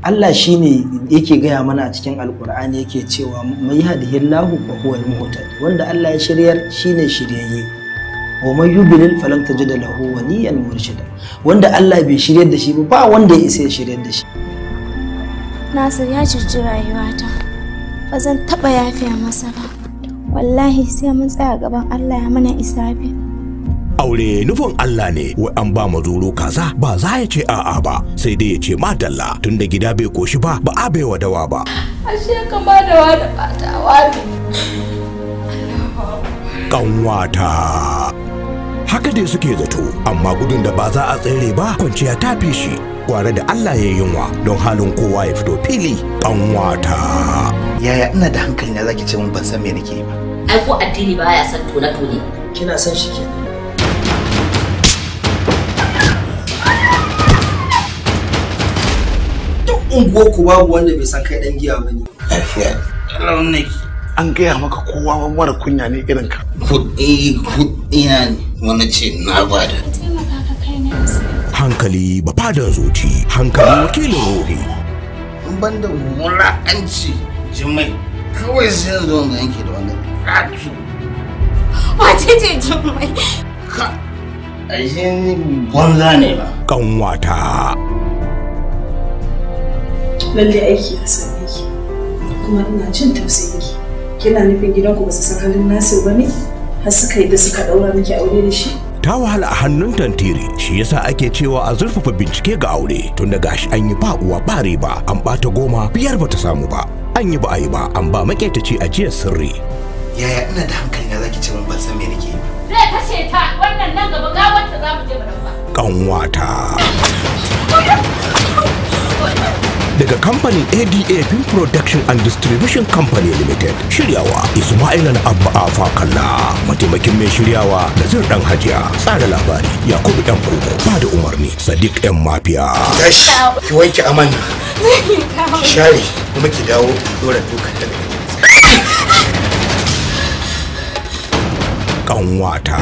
Allah shine yake gaya mana a cikin Alkur'ani yake cewa mai yahdihillahu fa huwal muhtad, wanda Allah ya shiryar shine shiryayye, wa man yudlil falan tajid lahu waliyan murshida, wanda Allah bai shiryar da shi ba wanda ya isa ya shiryar da shi. Nasir ya cuci rayuwata, ba zan taba yafiya masa ba, wallahi sai mun tsaya gaban Allah ya mana isafi. Aure nufin Allah ne, wai an ba mazuru kaza ba za ya ce a'a ba, sai dai ya ce madalla, tunda gida bai koshi ba ba a baiwa dawa ba. Ashe kama da wani batawa ne. Kanwata. Haka dai suke zato, amma gudun da ba za a tsere ba kwanciya ta fi shi. Gware da Allah ya yunwa don halin kowa ya fito fili. Kanwata. Yaya ina da hankali na zaki ce mun ban san me nake yi ba. Ai ko addini baya son tone-tone. Kina son shi kenan. Unguwarku babu wanda bai san kai dan giya bane. Lafiya. An gaya maka kowa mara kunya ne irin ka. Kuɗi kuɗi na ne wani ce na bada. Taimaka ka kai na asibiti. Hankali ba fadan zuci, hankali wakilin ruhi. In ban da wulaƙanci Jummai kawai sai zo ga yanke da wannan katu. Wace ce Jummai? Ka ashe ni banza ne ba. Kanwata. Lalle aiki ya same ki, kuma ina jin tausayin ki. Kina nufin gidanku ba su san halin Nasir ba ne? Har suka yi da suka daura miki aure da shi? Ta wahala a hannun tantiri, shi yasa ake cewa a zurfafa bincike ga aure, tun da gashi an yi ba uwa ba riba, an bata 10 5 bata samu ba, an yi ba a yi ba, an ba maƙetaci ajiyar sirri. Yaya ina da hankali na zaki ce mun ban san me nake yi ba. Zai kashe ta, wannan nan gaba gawar ta za mu je mu dauka. Kanwata. Daga kamfanin ADA Film Production and Distribution Company Limited, shiryawa Ismail Abba Afa Kalla, mataimakin mai shiryawa Nazir Dan Hajiya, tsara labari Yakubu Dan Kogo, ba da umarni Sadiq M Mafiya. Tashi ki wanke amanna, ki share kuma ki dawo dora dukan da kake. Kanwata.